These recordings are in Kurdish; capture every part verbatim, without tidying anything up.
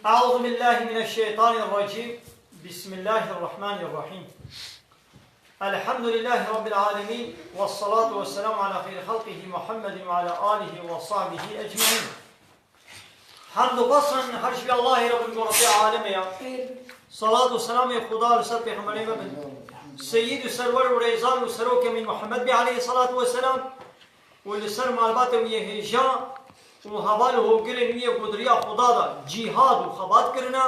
أعوذ بالله من الشيطان الرجيم. بسم الله الرحمن الرحيم. الحمد لله رب العالمين، والصلاة والسلام على خير خلقه محمد وعلى آله وصحبه أجمعين. Hemd û pes her ji vî Allahê Rebbin ku Rebbê alemê ya. Salat û selamê Xuda li ser Pêxemberê me bin. Seyyid û serwer û rêzan û serokê min Muhammed bê aleyhissalatu vesselam. û li ser malbatê wî yê hêja û heval û hogirên wî yê ku di riya Xuda de cîhad û xebat kirine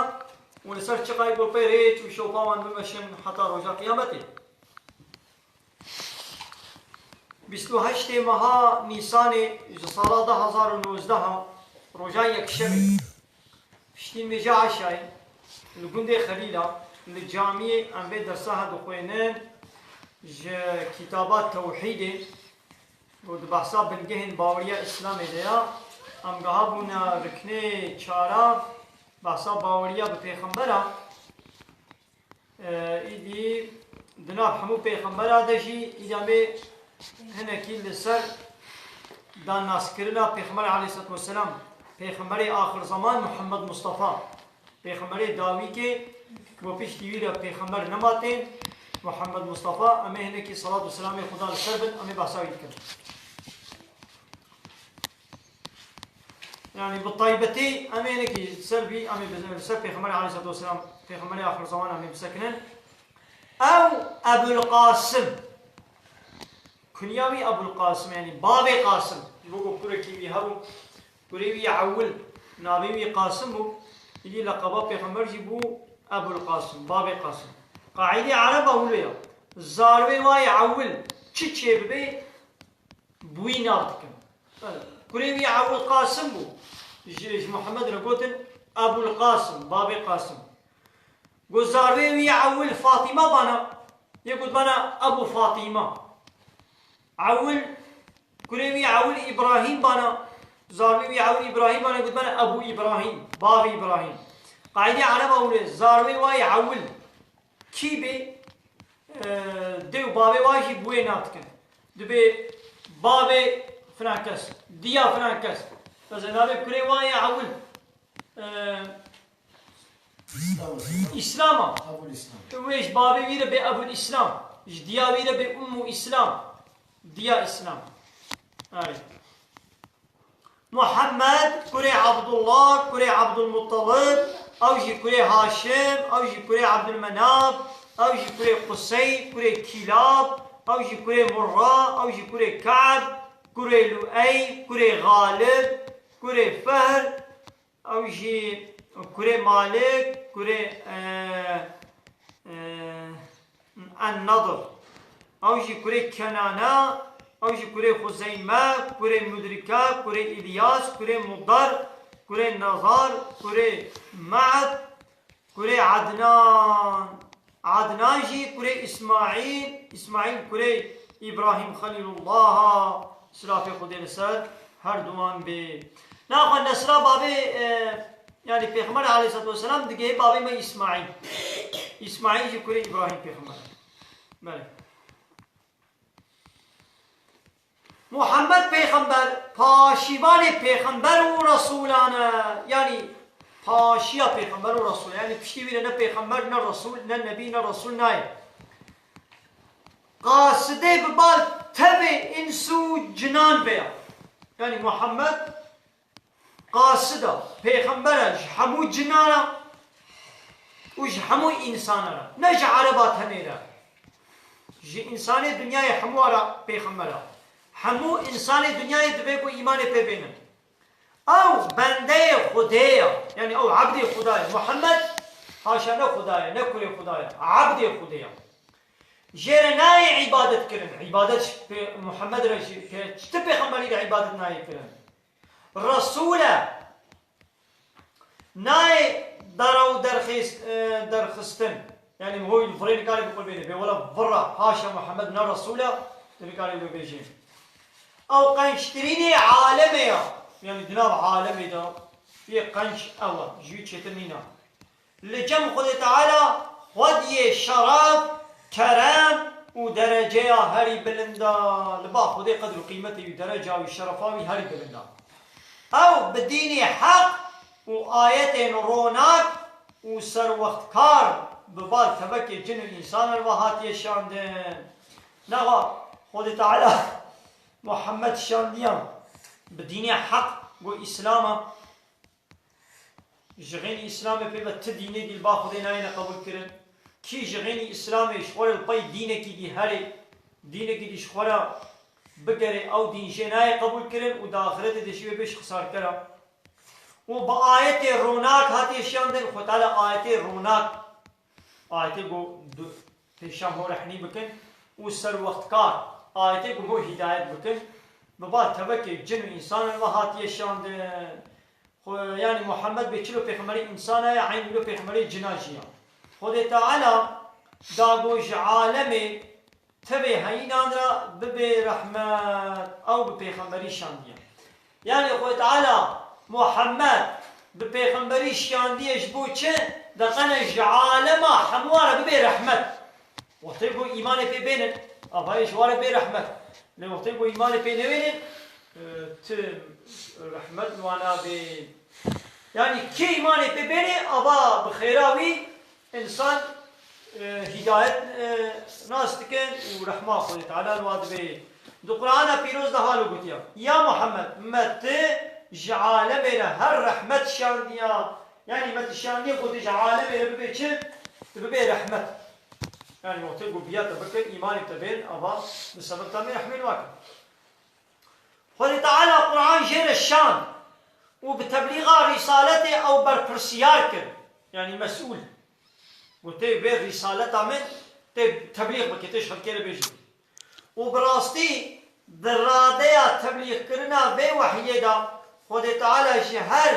û li ser çiqayê ku pê rêç û şopa wan bimeşin heta roja qiyametê. Bîst û heştê meha Nîsanê ji sala du hezar û nozdeh, roja yekşemê, piştî nûêja eşayê, li gundê Xelîla, li camiyê em vê dersa he dixwênin, ji kitaba Tewhîdê, û di behsa bingehên baweriya Îslamê de ya, em giha bûne riknê çara, behsa baweriya bi pêxembera. E, îdî di nav hemû pêxembera de jî, îdî em ê hinekî li ser dannaskirina Pêxember aleyhisselatu vesselam, Pêxemberê axir zaman Muhammed Mustafa. Pêxemberê dawîkê ku piştî wî re pêxember nema tên, Muhammed Mustafa, em ê hinekî salat û selamê Xuda li ser bin, em ê behsa wî bikin. Yani bi taybetî em ê hinekî ser vî, em ê bi-, li ser Pêxemberê aleyhisselatu vesselam, Pêxemberê axir zaman em ê bisekinin. Ew Ebul Qasim. Kunya wî Ebul Qasim, yani bavê Qasim. Ji bo ku kurekî wî hebû, kurê wî Ewil, navê wî Qasim bû. Îdî leqeba pêxember jî bû Ebul Qasim, bavê Qasim. Qaîdê Ereba wilo ya. Zarwê wa yê Ewil çi çê bibe, bi wî nav dikin. Kurê wî Ewil Qasim bû. Ji, ji Muhammed re gotin Ebul Qasim, bavê Qasim. Got zarwê wî Ewil Fatîma bana, yê got bana Ebu Fatîma. Ewil, kurê wî Ewil Îbrahîm bana, zarwê wî Ewil Îbrahîm bana, got bana Ebu Îbrahîm, bavê Îbrahîm. Qaîdê Ereba wilo, zarwê wa yê Ewil kî bê, e, dê û bavê wa jî bi wê nav dikin. Dibê bavê filan kes, diya filan kes. Mesela navê kurê wa yê Ewil, e, Îslam a. Ebul Îslam. Wê ji bavê wî re bê Ebul Îslam. Ji diya wî re bê Ummu Îslam. Diya Îslam. Erê. Muhammed, kurê Abdullah, kurê Abdulmuttalib, ew jî kurê Haşim, ew jî kurê Abdulmenaf, ew jî kurê Qusey, kurê Kîlab, ew jî kurê Murra, ew jî kurê Ka'b, kurê Luey, kurê Galib, kurê Fehr, ew jî kurê Malik, kurê, e, e, En-Nadr. Ew jî kurê Kenana, ew jî kurê Xuzeyme, kurê Mudrika, kurê Îlyas, kurê Mudar, kurê Nazar, kurê Ma'd, kurê Adnan. Adnan jî kurê Îsmaîl, Îsmaîl kurê Îbrahîm Xelîlullah, silafê Xwedê li ser her duwan bê. Naxwe nesra bavê, e, yani Pêxember aleyhisselatu vesselam digihê bavê me Îsmaîl. Îsmaîl jî kurê Îbrahîm Pêxember. Belê. Muhammed Pêxember paşîvanê Pêxember û Resûlan e. Yanî paşiya Pêxember û Resûl. Yanî piştî wî re ne Pêxember, ne Resûl, ne Nebî, ne Resûl nayê. Qasidê bi bal tevê îns û cinan ve ya. Yanî Muhammed Qasida, pêxembera ji hemû cinana û ji hemû însana re, ne ji ereba tenê re. Ji însanê dinyayê hemû re pêxembera. Hemû însanê dinyayê divê ku îmanê pê bênin. Ew bendeyê Xwedê ye, yanî ew ebdê Xuda ye. Muhammed, haşa, ne Xuda ye, ne kurê Xuda ye, ebdê Xwedê ye. Jê re nayê îbadet kirin. Îbadet ji pê-, Muhammed re jî, pê-, çi pêxemberî re îbadet nayê kirin. Resûl e. Nayê dara û derxist-, e, derxistin. Yanî hûn virê nikarê bi qul bêne. Bê wela vira, haşa Muhammed ne Resûl e, tu nikarê wilo bêjê. Ew qençtirînê alemê ya. Yanî di nav alemê de yê qenc ew e, ji wî çêtir nîne. Li cem Xwedê Teala xwediyê şeref, kerem û dereceya herî bilind e. Li ba Xwedê qedr û qîmetê wî, dereca wî, şerefa wî herî bilind e. Ew bi dînê heq û ayetên ronak û serwextkar bi bal tevekê cin û însanan ve hatiye şandin. Nexa Xwedê Teala Muhammed şandiya bi dînê heq, ku Îslam e. Ji xênî Îslamê pê ve ti dînê dî li ba Xwedê nayêne qebûl kirin. Kî ji xênî Îslamê ji xwe re li pey dînekî dî herê, dînekî dî ji xwe re bigerê, ew dîn jê nayê qebûl kirin û di axretê de jî wê bê ji xisarkera. Û bi ayetê ronak hatiye şiyandin, Xwedê Teala ayetê ronak, ayetê ku du pêşa hûr rehnî bikin û serwextkar, ayetê ku hûr hîdayet bikin, bi bal tevekê cin û însanan ve hatiye şandin. Xwe, yanî Muhammed bê çilo pêxemberê însana ye, eynî wilo pêxemberê cina jî ye. Xwedê Teala da ku ji alemê tevê heyînan re bibe rehmet, ew bi pêxemberî şandiye. Yanî Xwedê Teala Muhammed bi pêxemberî şiyandiye ji bo çi? Deqene ji alema hemûa re bibe rehmet. Wextê ku îmanê pê bênin, avayê ji wa re bê rehmet. Lê wextê ku îmanê pê newênin, e, ti rehmet li wan nabê. Yanî kê îmanê pê bênê, ava bi xêra wî însan, e, hîdayet, e, nas dikin û rehma Xwedê Teala li wa dibê. Di Qur'ana Pîroz de halo gotiya, Ya Muhammed, me ti ji alemê re her rehmet şandiya. Yanî me ti şandiye ku tu ji alemê re bibê çi? Tu bibê rehmet. Yanî wextê ku biya te bikir, îmanê te bên, ava bi sebeb te me rehmê li wa kir. Xwedê Teala Qur'an jê re şand û bi teblîxa rîsaletê ew berpirsiyar kir. Yanî mesûl. Got, tê vê rîsaleta min tê teblîx bike, tê ji xelkê re bêjî. Û bi rastî di radeya teblîxkirina vê wehyê de Xwedê Teala ji her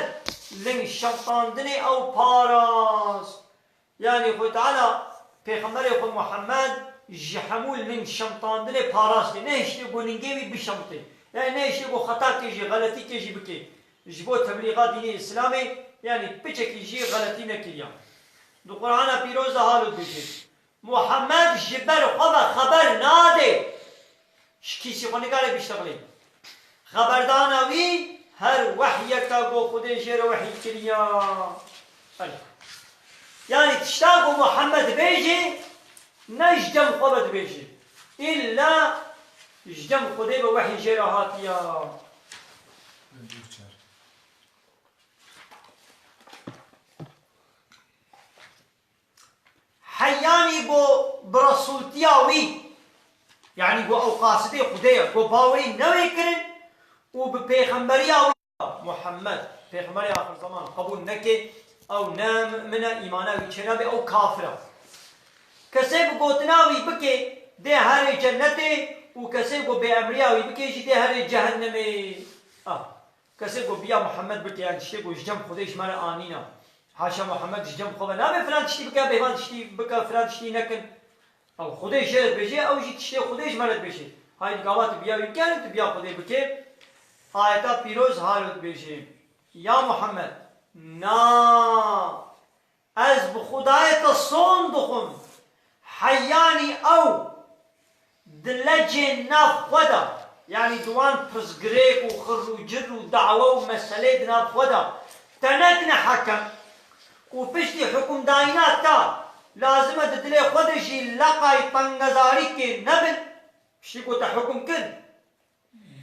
ling şemtandinê ew parast. Yanî Xwedê Teala Pêxemberê xwe Muhammed ji hemû ling şemtandinê parastê. Nehiştê ku lingê wî bişemtê. Yanî nehiştê ku xeta kê jî, xeletî kê jî bikê. Ji bo teblîxa dînê Îslamê, yanî piçekî jî xeletî nekiriya. Di Qur'ana Pîroz de halo dibêje, Muhammed ji ber xwe ve xeber nade. Ji kîsî xwe nikare biştexilê. Xeberdana wî her wehyek e ku Xwedê jê re wehy kiriya. Belê. Yanî tişta ku Muhammed dibêje, ne ji cem xwe ve dibêje. Îlla ji cem Xwedê ve wehy jê re hatiya. Heyanî ku bi resûltiya wî, yanî ku ew qasidê Xwedê ye, ku bawerî ne wê kirin û bi pêxemberiya wî, Muhammed, pêxemberê axir zeman qebûl neke, ew ne mu'min e, îmana wî çênabe, ew kafir e. Kesê bi gotina wî bike, dê herê cennetê û kesê ku bêemriya wî bike jî dê herê cehennemê. Ah. Kesê ku biya Muhammed bike, yan tiştê ku ji cem Xwedê ji me re anîna. Haşa Muhammed ji cem xwe ve nabe filan tiştî bike, bêvan tiştî bike, filan tiştî nekin. Ew Xwedê jê re dibêje, ew jî tiştê Xwedê ji me re dibêje. Hay gava tu biya wî bike, tu biya Xwedê bike. Ayeta pîroz halo dibêje. Ya Muhammed, na, Ez bi Xwedayê te son dixwim, heyanî ew di lecên nav xwe de, yanî di wan pirsgirêk û xir û cir û dawe û meselê di nav xwe de, te nekine hekem û piştî hukimdayîna te lazim e di dilê xwe de jî leqay tengezarîkê nebin, piştî ku te hukum kir,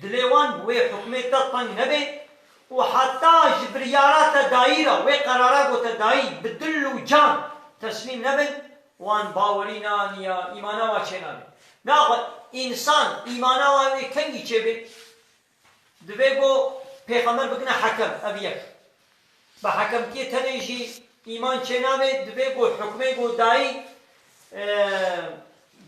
dilê wan bi wê hukmê te teng nebe û heta ji biryara te dayî re, wê qerara ku te dayî bi dil û can teslîm nebin, wan bawerî naniya, îmana wan çênabe. Naxwe însan îmana wan wê kengî çêbe? Divê ku pêxember bikine hekem, ev yek. Bi hekemtiyê tenê jî îman çênabe, divê ku hukmê ku dayî, e,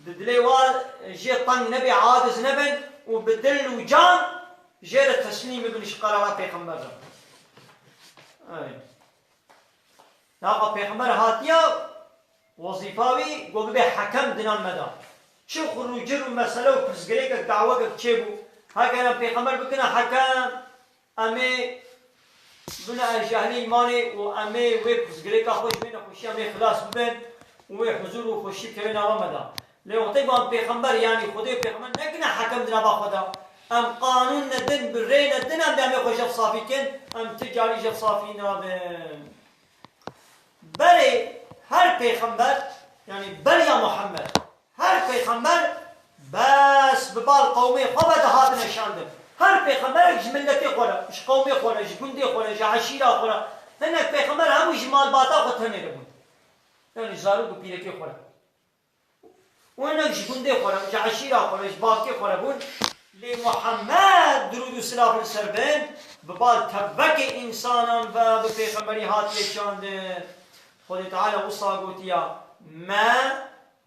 di dilê wa jê teng nebe, aciz nebin û bi dil û can jê re teslîm bibin ji qerara pêxember re. Ey. Naxa pêxember hatiya, wezîfa wî ku bibe hekem di nav me de. Çi xurûcir û mesele û pirsgirêkek, dawekek çêbû, heger em pêxember bikine hekem, em ê bine ez ji ehlê îmanê û em ê wê pirsgirêka xwe ji wê nexweşiya em ê xilas bibin û wê huzûr û xweşî bikeve nava me de. Lê wextê ku em pêxember, yanî Xwedê û pêxember nekine hekem di nava xwe de, Em qanûn nedin, bi rê nedin, em dê em ê xwe jev safî kin, em ti carî jev safî nabin. Berê her pêxember, yanî beriya Muhammed, her pêxember bes bi bal qewmê xwe ve dihatine şandin. Her pêxemberek ji miletê xwe re, ji qewmê xwe re, ji gundê xwe re, ji eşîra xwe re, hinek pêxember hemû ji malbata xwe tenê re bûn. Yanî zarok û pîrekê xwe re. Û hinek ji gundê xwe re, ji eşîra xwe re, ji bavkê xwe re bûn. Lê Muhammed, dirûd û silav li ser bin, bi bal tevekê însanan ve bi pêxemberî hatiye şandin. Xwedê Teala wisa gotiya, Me,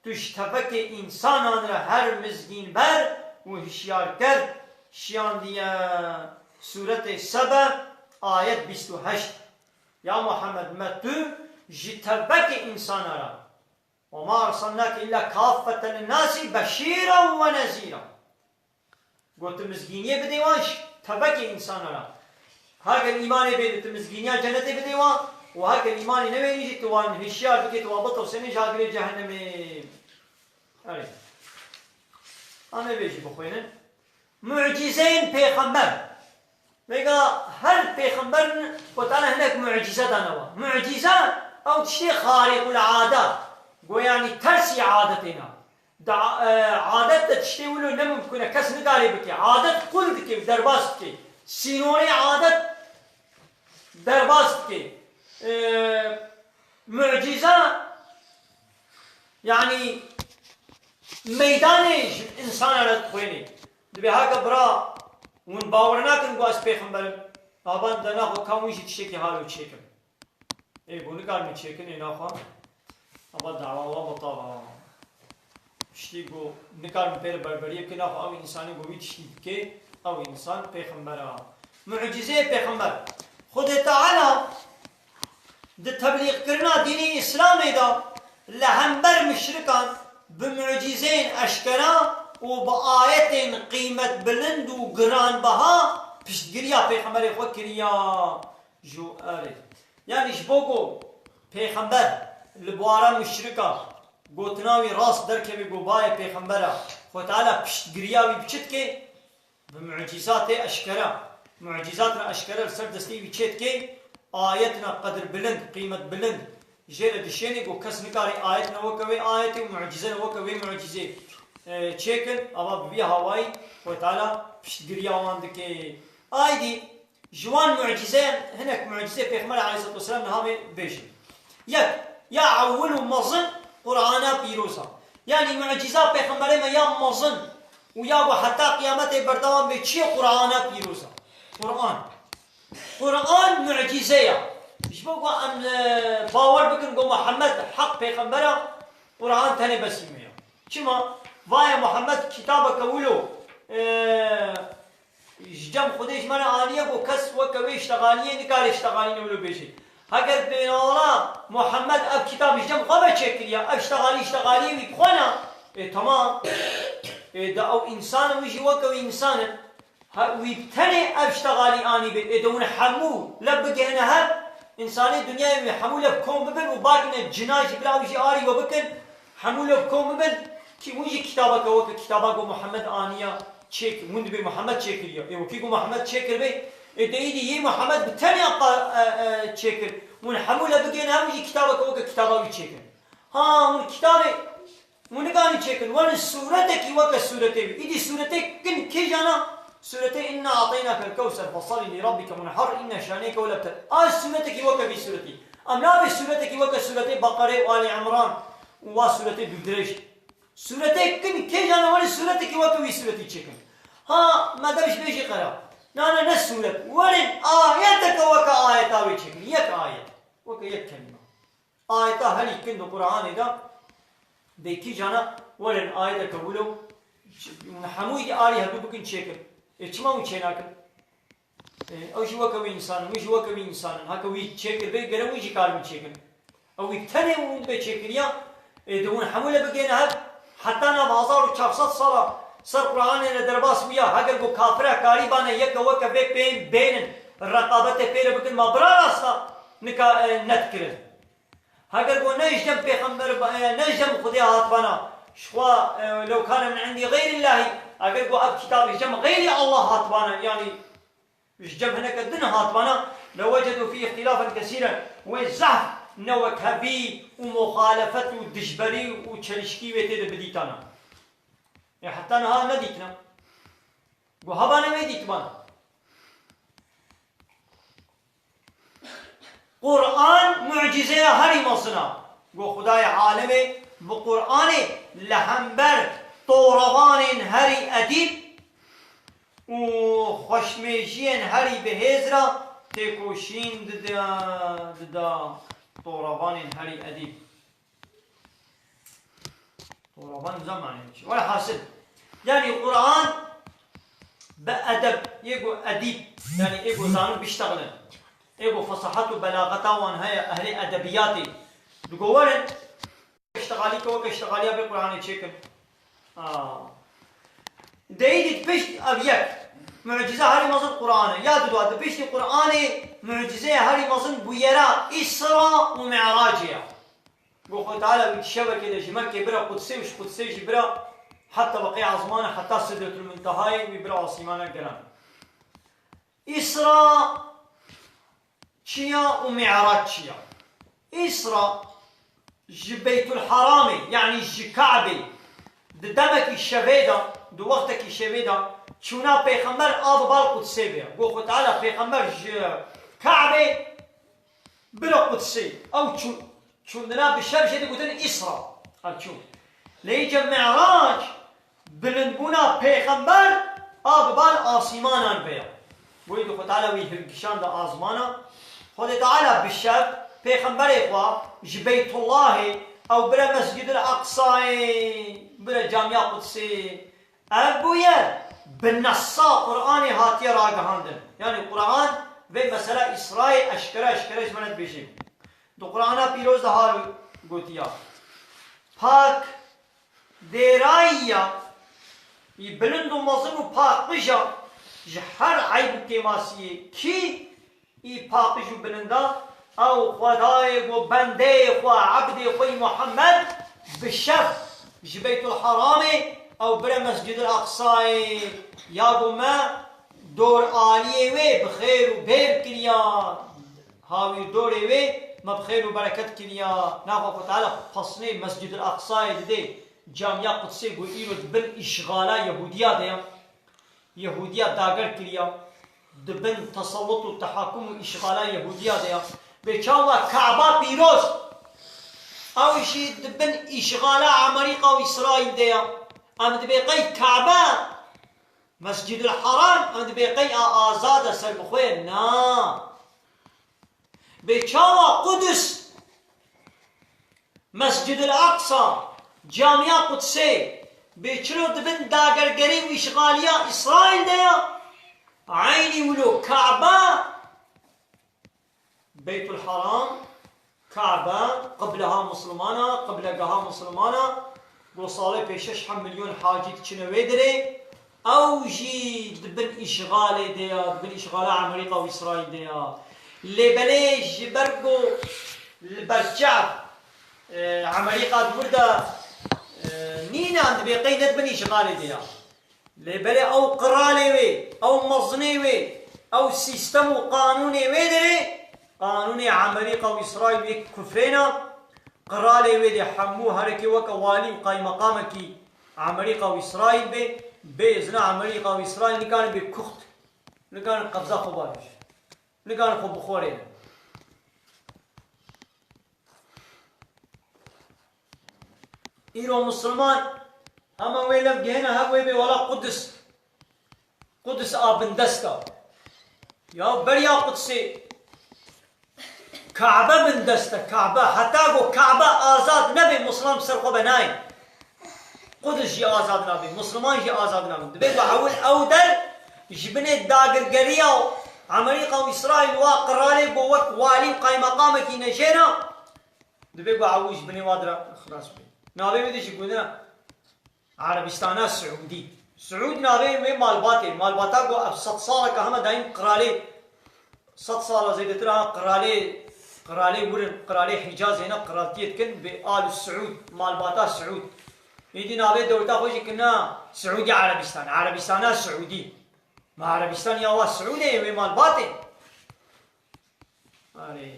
tu ji tevekê însanan re her mizgînber û hişyarker şiyandiye. Sûretê Sebe, ayet bîst û heşt. Ya Muhammed, me tu ji tevekê însana re. وما أرسلناك إلا كافة للناس بشيرا ونذيرا. Got, tu mizgîniyê bidê wan ji tevekê însana re. Her kel îmanê bê, tu mizgîniya cenetê bidê wan û her kel îmanê newênî jî tu wan hişyar bikê, tu wan bitirsênê ji agirê cehennemê. Erê. Em ê vê jî bixwînin. Mucîzeyên pêxember. Vêga her pêxember Xwedê Teala hinek mucîze dane wan. Mucîze ew tiştê xarîqulade, goyanî tersî adetê ne. Di, e, adet de tiştê wilo ne mimkun e, kes nikare bike. Adet qul dike, derbas dike. Sînorê adet derbas dike. E, mucîze, yanî meydanê ji însana re dixwênê. Dibê heke bira hûn bawer nakin ku ez pêxember im, aban de naxwe ka hûn jî tiştekî halo çêkin. Ê ku nikarin çêkin ê naxwe, aba dawa wa betal a. Tiştî ku nikarin pê re berberiyê bikin, naxwe ew însanê ku wî tiştî dike, ew însan pêxember a. Mucîzeyê pêxember. Xwedê Teala di teblîxkirina dînê Îslamê de li hember muşrikan bi mucîzeyên eşkera û bi ayetên qîmetbilind û giranbiha piştgiriya pêxemberê xwe kiriya. Ji erê. Yanî ji bo ku pêxember li buhara muşrika gotina wî rast derkeve ku bayê pêxember e, Xwedê Teala piştgiriya wî bi çi dike? Bi mucîzatê eşkere, mucîzatna eşkere li ser destê wî çêdikê, ayetna qedirbilind, qîmetbilind jê re dişênê ku kes nikare ayetna weke wê ayetê û mucîzena weke wê mucîzê, e, çêkin, ava bi vî hawayî Xwedê Teala piştgiriya wan dike. Aydî ji wan mucîzeyan hinek mucîzê Pêxember aleyhisselatu vesselam niha vê bêjin. Yek, ya ewil û mezin Qur'ana pîroz a. Yanî mucîza Pêxemberê me ya mezin û ya ku heta qiyametê berdewam bê çi ye? Qur'ana pîroz a. Qur'an. Qur'an mucîze ya. Ji bo ku em, e, bawer bikin ku Muhammed heq pêxember a, Qur'an tenê besî me ya. Çima? Vaye Muhammed kitabeke wilo, e, ji cem Xwedê ji me re aniye ku kes weke wê îştexaliyê nikare îştexalî ne wilo bêje. Heger bênala Muhammed ev kitab ji cem xwe ve çêkiriya, ev îştexalî îştexaliyê wî bi xwe ne, ê temam. Ê de ew însan in, wî jî weke wî însan in. He, wî bi tenê ev îştexalî anî bê. Ê de hûn hemû lev bigihine hev, însanê dinyayê wî hemû lev kom bibin û bagine cina jî bila ew jî arî we bikin, hemû lev kom bibin, kî hûn jî kitabeke weke kitaba ku Muhammed aniya çêk-, hûn dibê Muhammed çêkiriya. Ê wekî ku Muhammed çêkiribê, ê de îdî yê Muhammed bi tenê qa-, e, e, çêkir. Hûn hemû lev bigihine hev, hûn jî kitabeke weke kitaba wî çêkin. Ha, hûn kitabê, hûn nikarî çêkin. Werin sûretekî weke sûretê wî. Îdî sûretê kin kêjana? Sûretê Inna a'teynakel kewser fesalli li rabbike wenhar inne şaneke huvel ebter. A sûretekî weke vî sûretî. Em nabê sûretekî weke sûretê Beqerê û Alî Imran û wa sûretê dûvdirêj. Sûretê kin kêjana, werin sûretekî weke wî sûretî çêkin. Ha, me dev ji bê jî qera. Na, na, ne sûret. Werin ayeteke weke ayeta wê çêkin. Yek ayet. Weke yek kelîme. Ayeta herî kin di Qur'anê de bê kîjana werin ayeteke wilo hemûyî arî hevdû bikin çêkin. Ê çima hûn çênakin? Ê, ew jî weke wî însan in, wî jî weke wî însan in. Heke wî çêkiribê, gere wî jî karibin çêkin. Ew wî bi tenê hûn dibê çêkiriya, ê, di hûn hemû le bigêne hev, heta nav hezar û çar sed sala ser Qur'anê re derbas bûya, heger ku kafira karîbane yeke weke vê pê bênin, reqabetê pê re bikin, ma bira rasta nika, e, nedikirin. Heger ku ne ji cem pêxember ba-, e, ne ji cem Xwedê hatibana, ji xwe, e, lew kane min indî xeyrillahî, Eger ku ev kitab ji cem xeyrî Allah hatibana, yanî ji cem hineke din hatibana, lewecedû fî îxtîlafen kesîren, wê zehf newekhevî û muxalefet û dijberî û çelişkî wê tê de bidîtana. Ê heta niha nedîtine. Ku hebane wê dîtibana. Quran mucîzeya herî mezin a. Ku Xwedayê alemê bi Quranê li hember torevanên herî edîb û xweşmêjiyên herî bihêz re têkoşîn dida, dida torevanên herî edîb. Toravan zamanê çi? Welhasil, yanî Quran bi edeb, yê ku edîb, yanî ê ku zanin biştexilin, ê ku fesahet û belaxeta wan heye, ehlê edebiyatê, digorin, ştexalî ke weke ştexaliya vê Quranê çêkin. Aa. Deyî dît pişt ev yek. Mucize herî mezin Quran e. Ya didwa di piştî Quranê mucizeya herî mezin bûyera Îsra û Mi'racê ya. Ku Xwedê Teala wî di şevekê de ji Mekkê bira Qudsê û ji Qudsê jî bira heta beqê ezmana, heta Sidretul Muntehayê wî bira asîmana giran. Îsra çi ya û Mi'rac çi ya? Îsra ji Beytul Haramê, yanî ji Kabê, di demekî şevê de, di wextekî şevê de, çûna pêxember a bi bal Qudsê bê. Got Xwedê Teala pêxember ji Kabê bira Qudsê. Ew çû-, çûndina bi şev jê digotin Îsra. Ev çûn. Lê îca Mi'rac, bilindbûna pêxember a bi bal asîmanan ve ya. Goyî di Xwedê Teala wî hilkişanda azmana. Xwedê Teala bi şev pêxemberê xwe ji Beytullahê ew bire Mescîdil Aqsayê, bire Camiya Qudsê. Ev bûyer bi nessa Qur'anê hatiye ragihandin. Yanî Qur'an vê mesela Îsrayê eşkere eşkere ji me re dibêjê. Di Qur'ana Pîroz de hal gotiya. Pak dêrayiya, î bilind û mezin û paqij a ji her eyb û kêmasiyê, kî î paqij û bilind a, ew Xwedayê ku bendeyê xwe, ebdê xwe yî Muhammed bi şev ji Beytul Haramê ew bire Mescîdil Aqsayê, ya ku me dor aliyê wê bi xêr û bêr kiriya. Hawîrdorê wê me bi xêr û bereket kiriya. Naxwe Xwedê Teala pesnê Mescîdil Aqsayê didê Camiya Qudsê ku îro di bin îşxala Yehûdiya de ye. Yehûdiya dager kiriya. Di bin tesewut û tehakum û îşxala Yehûdiya de ye. Bê çawa Kaba pîroz, ew jî di bin îşxala Amerîka û Îsraîl de ye. Em dibê qey Kaba, Mescîdul Haram, em dibê qey a azad e ser bi xwe? Na. Bê çawa Qudus, Mescîdul Aqsa, Camiya Qudsê, bê çilo di bin dagergerî û îşxaliya Îsraîl de ya? Eynî wilo Kaba, Beytul Haram, Kabe, qibleha Muslimana, qiblegeha Muslimana, ku salê pê şeş heb milyon hacî diçine wê derê, ew jî di bin îşxalê de ya, di bin îşxala Amerîka û Îsraîl de ya. Lê belê ji ber ku li ber çav, e, Amerîka di wir de, e, nîne, em dibê qey ne di bin îşxalê de ya. Lê belê ew qiralê wê, ew mezinê wê, ew sîstem û qanûnê wê derê, qanûnê Amerîka û Îsraîl wê kufrêna, qiralê wê dê hemû herekê weke walî û qaymeqamekî Amerîka û Îsraîl bê, bê îzna Amerîka û Îsraîl nikarin bê kuxt, nikarin qebza xwe bavêjin, nikarin xwe bixorênin. Îro Musulman hema wê lev gihêne hev wê bê wela Qudus. Qudus a bindest a. Ya beriya Qudsê Kabe bindest e, Kabe. Heta ku Kabe azad nebe, Musulman bi ser xwe be nayê. Qudus jî azad nabe, Musulman jî azad nabe. Dibê ku ewil ew der ji binê dagirgeriya Amerîka û Îsraîl wa qiralê ku wek walî û qaymeqamekî nejêna, Dibê ku ew ji binê wa dira xilas bê. Navê wê de jî gundina Erebistana Siûdî. Siûd navê wê malbatê. Malbata ku ev sed saleke hema dayîn qiralê, sed sala zêdetir ha qiralê, qiralê wir in, qiralê Hicazê ne qiraltiyê dikin, bê Al Siûd, malbata Siûd. Êdî navê dewleta xwe jî kirina Siûdî Erebîstan. Erebîstana Siûdî. Ma Erebîstan ya wa Siûdê ye, wê malbatê. Arê.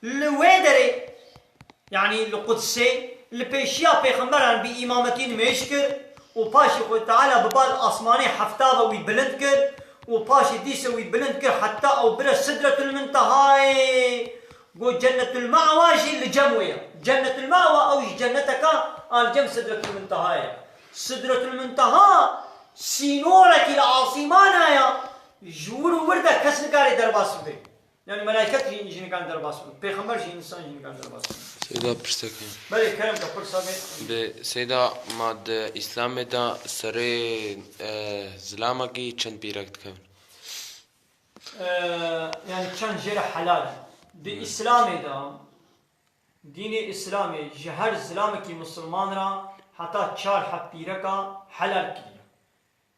Li wê derê, yanî li Qudsê, li pêşiya pêxemberan bi îmametî nimêj kir û paşê Xwedê Teala bi bal asmanê hefta ve wî bilind kir û paşê dîse wî bilind kir heta ew bire Sidretul Muntehayê. Got Cennetul Ma'wa jî li cem wê ye. Cennetul Ma'wa ew jî cenneteka a li cem Sidretul Muntehayê ye. Sidretul Munteha sînorekî li asîmana ye. Ji wir û wir de kes nikare derbas bibe. Yani melaiket jî, jî nikare derbas bibe. Pêxember jî, însan jî nikare derbas bibe. Seyda pirsek heye. Belê, kerem ke, pirsa bê. Bi Seyda, ma di Îslamê de serê, e, zilamekî çend pîrek dikevin? Ee, yani çend jê re helal e. Di Îslamê de, dînê Îslamê ji her zilamekî misilman re heta çar heb pîreka helal kiriye.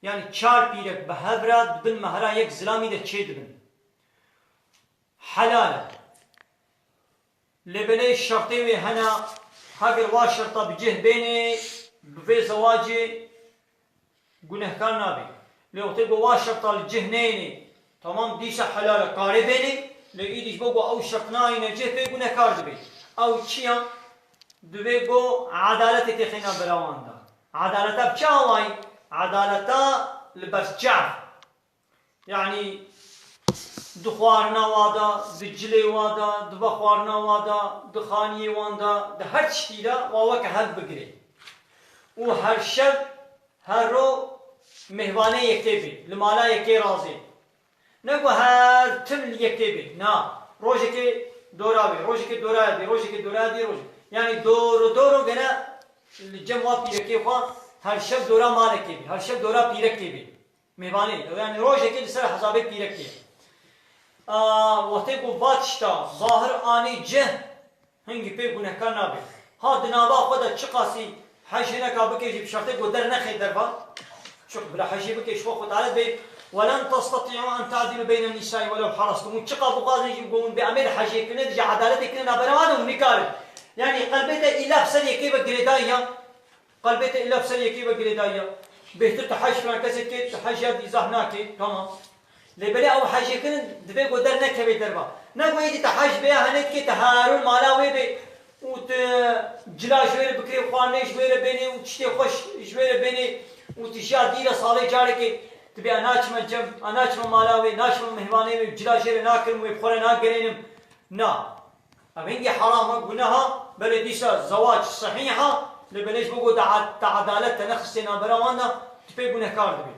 Yani çar pîrek bi hev re di bin mehra yek zilamî de çêdibin. Helal e. Lê belê şertê wê hene, heger wa şerta bi cih bênê, bi vê zewacê gunehkar nabê. Lê wextê ku wa şerta li cih neyênê, temam dîsa helal e, karê bênê, lê îdî ji bo ku ew şert nayêne cih pê gunehkar dibê. Ew çi ya? Divê ku edaletê têxê navbera wan de. Edaleta bi çi awayî? Edaleta li ber çav. Yanî di xwarina wa de, di cilê wa de, di vexwarina wa de, di xaniyê wan de, di her tiştî de wa weke hev bigirê. Û her şev, her ro mêhvanê yekê bê, li mala yekê razê. Ne ku her tim li yekê bê. Na, rojekê dora wê, rojekê dora wê, rojekê dora wê, rojekê. Yanî doro doro gene li cem wa pîrekê xwe her şev dora malekê bê, her şev dora pîrekê bê. Mêvanê, ew yani rojekê li ser hesabê pîrekê ye. A, wextê ku va tişta zahir anî cih, hingî pê gunehkar nabe. Ha di nava xwe de çiqasî hej hineka bike jî bi şertê ku dernexê derva. Çik bila hejê bike ji xwe xwe talet bê. وَلَنْ تَسْتَطِيعُوا أَنْ تَعْدِلُوا بَيْنَ النِّسَاءِ وَلَوْ حَرَصْتُمْ. Hûn çiqa bixwazin jî ku hûn bê emêr hejê kirine, dije edaletê kirine navbera wan de hûn nikarin. Yani qelbê te îla bi ser yekê ve girêdayî ya. Qelbê te îla bi ser yekê ve girêdayî ya. Bêhtir tu hej filan kesê dikê, tu hej ya dîzah nakê, tamam. Lê belê ew hejê kirin divê ku dernekevê derva. Ne ku êdî tu hej bêya henê dikê, tu herû mala wê bê û tu cila ji wê re bikirê, xwarinê ji wê re bênê û tiştê xweş ji wê re bênê û tu jiya dîre salê carekê tu bê, a naçime cem, a naçime mala wê, naçime mihvanê wê, cila jê re nakirim, wê bi xwe re nagerênim. Na. Ev hingî heram e, guneh e, belê dîsa zewac sehîh e, lê belê ji bo ku te, te edalet te nexistê navbera wan de, tu pê gunehkar dibî.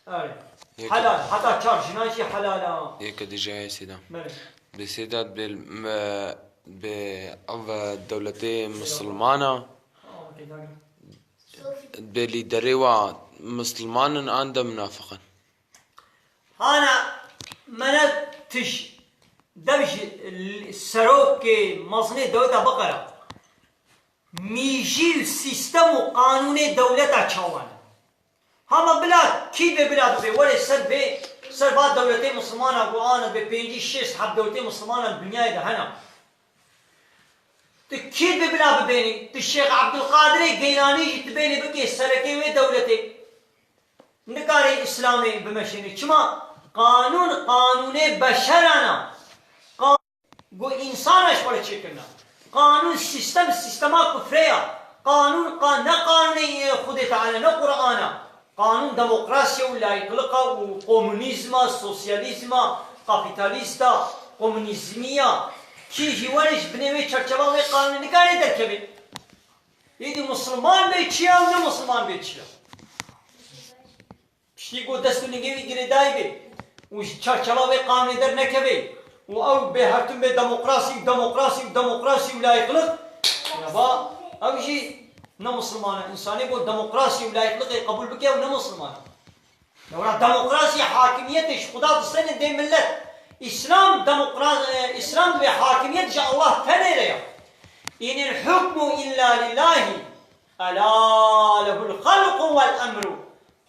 Erê. Yek. Helal, heta çar jinan jî helal e. Yek dî jî heye Seyda. Belê. Bi Seyda bi, me, bi ev dewletê misilman e, Aa, okey, dagir. Bi lîderê wa misilman in an de munafiq in? Hana mene tij dev ji l-, serokê mezinê dewleta biqere. Mîjî û sîstem û qanûnê dewleta çawan e? Hama bila kî bê bila bibê, were ser vê, ser va dewletê misilmana ku ana bê pêncî şêst heb dewletê misilmana li dinyayê de hene. Tu kî bê bila bibênî? Tu Şêx Ebdulqadirê Geylanî jî tu bênî bikê serekê wê dewletê. Nikarê Îslamê bimeşêne. Çima? Qanûn, qanûnê beşeran e. Qa-, ku însana ji xwe re çêkirine. Qanûn, sîstem, sîstema kufrê ye. Qanûn, qa-, ne qanûnê Xwedê Teala, ne Qur'an e. Qanûn demokrasya û layîqliqa û komunîzma, sosyalîzma, kapîtalîsta, komunîzmiya. Kî jî were ji binê wê çerçeva wê qanûnê nikare derkeve. Êdî misilman bê çi ya û ne misilman bê çi ya? Piştî ku dest û ningê wî girêdayî bê û ji çarçeva wê qanûnê dernekeve û ew bê hertim bê demokrasî û demokrasî û demokrasî û layîqlik, ya va ew jî ne misilman e. Însanê ku demokrasî û layîqlikê qebûl bike ew ne misilman e. Lewra demokrasî, hakimiyetê ji Xuda distêne dê millet. Îslam demokra-, e, Îslam divê hakimiyet ji Allah tenê re ya. İnil hukmu illa lillahi, ela lehul halqu vel emru.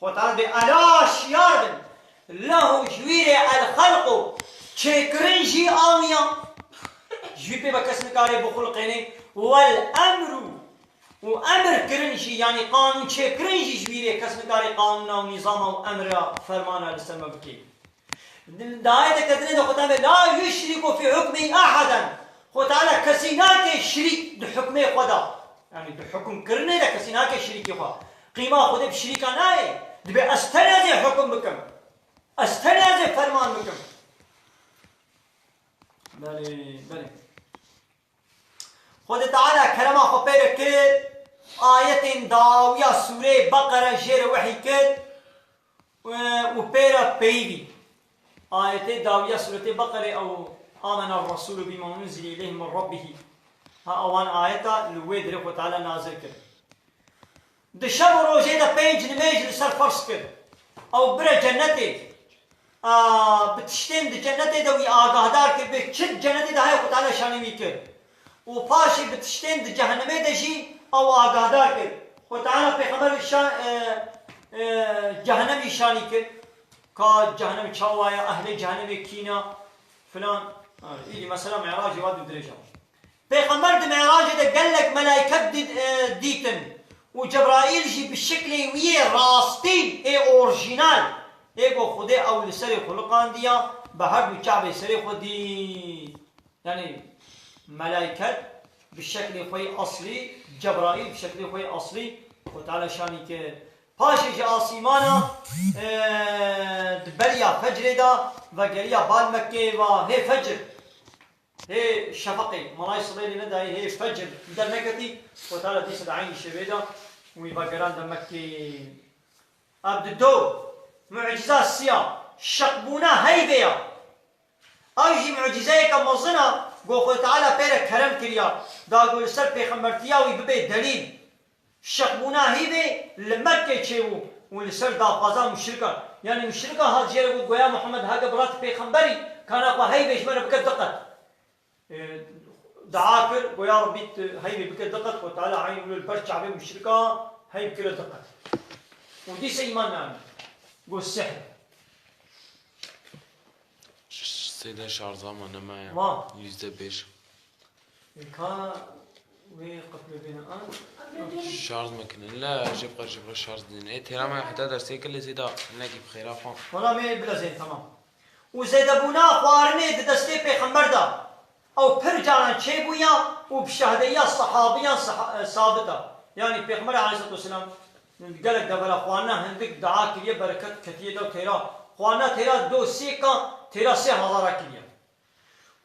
Xwe tane dê ela şiyar bin. Lehu ji wî rê el halqu. Çêkirin jî awiya. Ji wî pê ve kes nikare bixulqênê Wel emru û emir kirin jî, yanî qanûn çêkirin jî ji wî rê kes nikare qanûna û nîzama û emra fermana li ser me bike. Di ayeteke dinê de Xwe Teala bê, "La yuşriku fî hukmî ahaden." Xwe Teala kesî nake şirîk di hukmê Xwe de. Yanî di hukmkirinê de kesî nake şirîkê Xwe. Qîma Xwedê bi şirîka nayê. Dibê ez tenya zê hukm bikim. Ez tenya zê ferman bikim. Belê, belê. Xwedê Teala kerema xwe pê re kir, ayetên dawiya sûreyê Beqere jê re wehî kir, e, û pê re peyivî. Ayetê dawiya sûretê Beqerê ew, "Amena Resûlu bîma unzile ileyhi min Rabbihî." Ha, ewan ayeta li wê dirê Xwe Teala nazil kir. Di şev û rojê de pênc nimêj li ser ferz kir. Ew bire cennetê. A, bi tiştên di cennetê de wî agahdar kir, bi çi di cennetê de heye Xwe Teala şanî wî kir. Û paşê bi tiştên di cehennemê de jî ew agahdar kir. Xwe Teala pêxember şa-, e, e, cehennemî şanî kir. Ka cehennem çawa ye, ehlê cehennemê kîna, filan. Ha, îdî mesela Mi'racê wa dû dirêj e. Pêxember di Mi'racê de gelek melaiket dî-, e, dîtin û Cebraîl jî bi şiklê wî yê rastîn, ê orjînal, ê ku Xwedê ew li serê xuliqandiya, bi her du çavê serê xwe dît. Yanî melaiket bi şeklê xwe yê eslî, Cebraîl bi şeklê xwe yê eslî Xwe Teala şanî kir. Paşê ji asîmana, e, di beriya fecrê de vegeriya bal Mekkeyê va, "Hê fecr." Hê şefeqê, malayê sibê lê nedayê, hê fecr derneketî, Xwe Teala dîsa di eynî şevê de wî vegerande Mekkê. Ev di do mucîza siya, şeqbûna heyvê ya. Ev jî mucîzeyeke mezin a, ku Xwe Teala pê re kerem kiriya, da ku li ser pêxembertiya wî bibe delîl. Şeqbûna hîvê li Mekkê çêbû û li ser daxwaza muşrikan. Yanî muşrikan hat jê re got, "Goya Muhammed heke bi ra tu pêxember î, kana xwe heyvê ji me re bike diqet." E, dua kir, goya Rebbî tu heyvê bike diqet, Xwe Teala eynî wilo li ber çavê muşrikan heyv kire diqet. Û dîsa îman neanî. Got, "Sihr." Sêde şarja me nemaye. Ma. Yüzde beş. E, ka wê qeflê bêne an? Şarj mekinin. La, jê bixwe, jê bixwe şarj didin. Ê, têra me heta dersê kir lê zêda nekî bi xêra xwe. Wala me bila zên, tamam. Û zêdebûna xwarinê di destê pêxember de. Ew pir caran çêbûya û bi şahdeyiya sehabiyan seha-, e, sabit e. Yanî pêxember aleyhisselatu vesselam gelek devera xwarina hindik dua kiriye, bereket ketiye de têra. Xwarina têra do sê ka, têra sê hezara kiriye.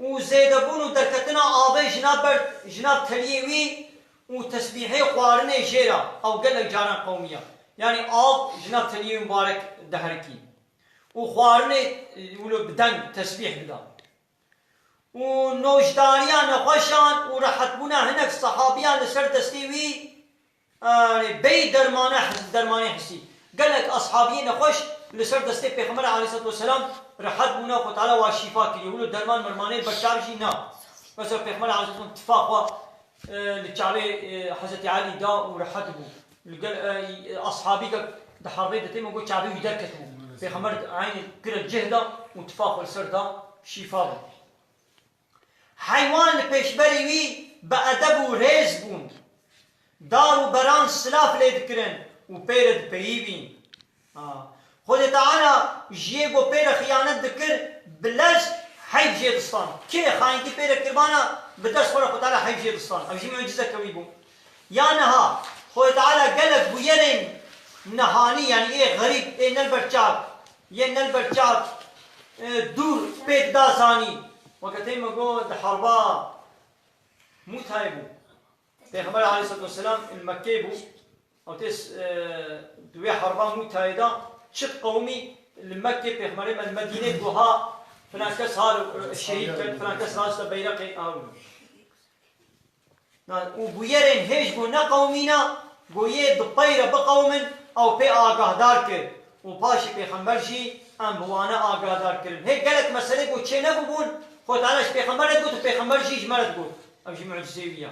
Û zêdebûn û derketina avê ji nav ber, ji nav teliyê wî û tesbîhê xwarinê jê re, ew gelek caran qewimiya. Yanî av ji nav teliyê wî mubarek diherikî. Û xwarinê, e, wilo bi deng tesbîh dida. Û nojdariya nexweşan û rehetbûna hinek sehabiyan li ser destê wî, Erê, bey dermane his-, dermanê hisî. Gelek ashabiyê nexweş li ser destê Pêxember aleyhisselatu vesselam rehet bûne, Xwe Teala wa şîfa kiriye. Wilo derman mermanê berçav jî na. Mesela Pêxember aleyhisselam tifa xwe, e, li çavê, e, Hezretî Elî da û rehet bû. Li gel, e, ashabî ke di herbê de tê me got çavê wî derketibû. Pêxember eynî kire cih da û tifa xwe li ser da şîfa bû. Heywan li pêşberî wî bi edeb û rêz bûn. Dar û beran silav lê dikirin û pê re dipeyivîn. Ha. Xwedê Teala ji yê ku pê re xiyanet dikir, bi lez heyv jê distan. Kê xayîntî pê re kiribana, bi dest xwe re Xwedê Teala heyv jê distan. Ev jî mucizeke wî bû. Ya niha, Xwedê Teala gelek bûyerên nehanî, yanî ê xerîb, ê ne li ber çav, yên ne li ber çav, e, dûr pê dida zanîn. Weke tê me got di herba Mûtayê bû. Pêxember aleyhisselatu vesselam li Mekkeyê bû. Ew tê, e, di wê herba Mûtayê de çi diqewimî li Mekkê Pêxemberê me li Medînê got ha filan kes ha şehîd ket, filan kes rasta beyreqê ha. Na, û bûyerên hêj ku neqewimîna, ku yê di pey re biqewimin, ew pê agahdar kir. Û paşê Pêxember jî em bi wane agahdar kirin. Hê gelek meselê ku çênebûbûn, Xwedê Teala ji Pêxember re digot û Pêxember jî ji me re digot. Ev jî mucizeyê wî ya.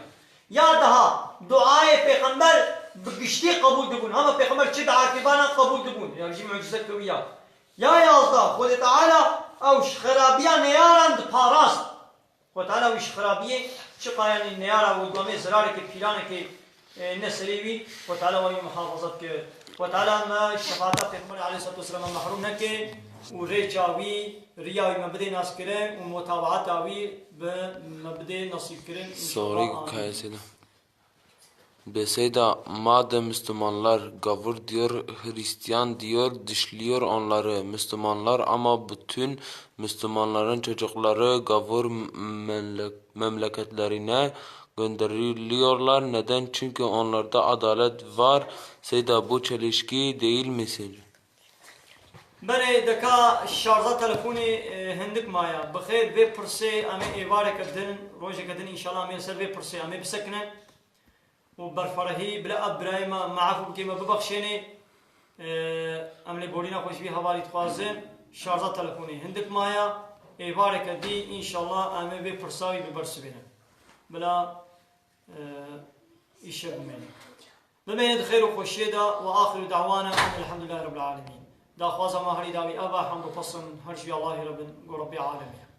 Ya daha, duayê Pêxember bi giştî qebûl dibûn. Hema Pêxember çi dua kiribana qebûl dibûn. Ev jî mucizeke wî ya. Ya yazdeh, Xwedê Teala ew ji xerabiya neyaran diparast. Xwedê Teala wî ji xerabiyê Çiqa yanî neyara û domê zirareke pîraneke, e, ne serê wî, Xwe Teala wan muhafaza bike. Xwe Teala me şefaata Pêxemberê aleyhissalatu vesselam mehrum neke û rêça wî, riya wî me bidê naskirin û mutabaata wî bi me bidê nasîbkirin. Sorry, inşallah. Amin. Kayesine. Be Seyda, madem Müslümanlar gavur diyor, Hristiyan diyor, dışlıyor onları. Müslümanlar ama bütün Müslümanların çocukları gavur memlek- memleketlerine gönderiliyorlar. Neden? Çünkü onlarda adalet var. Seyda, bu çelişki değil mi sence? Belê, deka şarja telefonê, e, hindik maya. Bi xêr, vê pirsê em ê êvareke din, rojeke din, înşallah em ê li ser vê pirsê em ê bisekinin. Û berferehî, bila ev birayê me, me efû bikê, me bibexşênê. E, em lêborîna xwe ji vî hevalî dixwazin. Şarja telefonê hindik maya. Êvareke dî, înşallah, em ê vê pirsa wî bi ber sibênin. Bila, e, îşe bimêne. Bimêne di xêr û xweşiyê de. Ve axiru da'wana en elhamdülillahi rabbil alemin. Daxwaza me herî dawî ev e, hemd û pesn her jî Allahî re bin, go Rebbî alemê.